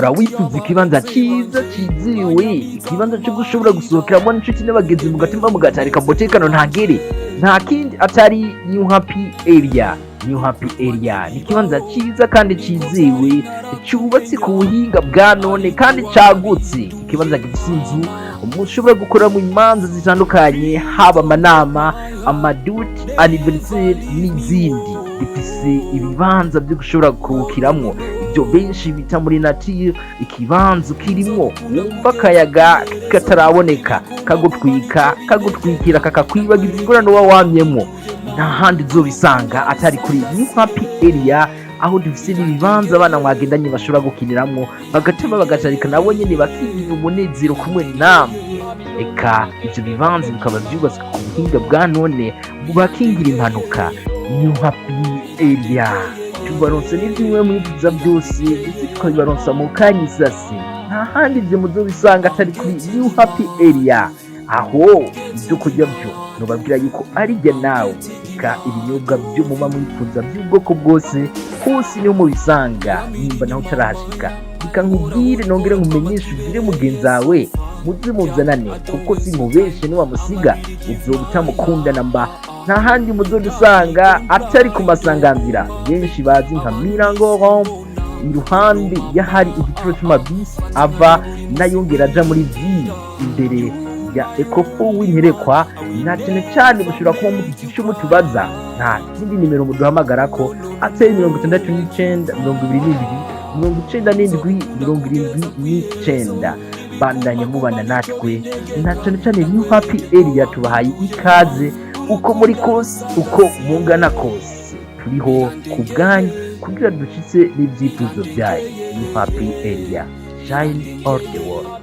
Wahora wifuza ikibanza ciza cizewe, ikibanza cyo gushobora gusohokeramo n'inshuti n'abagenzi, mugatuma mugatarika umutekano ntagere? Nta kindi atari New Happy Area. New Happy Area ni ikibanza ciza kandi cizewe, cyubatse ku buhinga bwa none kandi cagutse, ikibanza gifise inzu mushobora gukoramo imanza zitandukanye, haba amanama, ama dot, anniversaire n'izindi. Gifise ibibanza byo gushobora kuruhukiramwo, ibyo benshi bita muri nature, ikibanza kirimwo wumva akayaga kataraboneka, kagutwika, kagutwikira, kakakwibagiza ingorane uba wamyemwo. Nta handi uzobisanga atari kuri New Happy Area, aho dufise n'ibibanza abana mwagendanye bashobora gukiniramwo, bagatema, bagacarika, nabo nyene bakigira umunezero kumwe namwe. Eka ivyo bibanza bikaba vyubatswe ku buhinga bwa none bubakingira impanuka. New Happy Area tubaronse n'ivyo mwifuza byose, ndetse tukabibaronsa mu kanyisasi. Nta handi ivyo muzobisanga atari kuri New Happy Area, aho ibyo kurya byo nubabwira yuko ari jye nawe. Eka ibinyobwa byo muba mwifuza by'ubwoko bwose, hose niho mubisanga. Nimba naho utarahashika, reka nkubwire nongere nkumenyeshe, ubwire mugenzi wawe muze muzanane, kuko si nkubeshe, niwamusiga uzoba utamukunda namba. Nta handi muzodusanga atari ku masanganzira benshi bazi nka Mirango, iruhande y'ahari igituro c'amabisi ava n'ayongera aja muri ville, imbere ya Ecofo w'Interekwa. Na cyane cyane mushobora kuba mufite icyo mutubaza, nta zindi nimero muduhamagara ko atari 69 22 97 79. Bandanya mubana natwe, na cyane cyane New Happy Area tubahaye ikaze. Uko muri kose, uko mungana kose, turiho ku bwanyu kugira dushitse n'ibyifuzo byanyu. New Happy Area, shine all the world.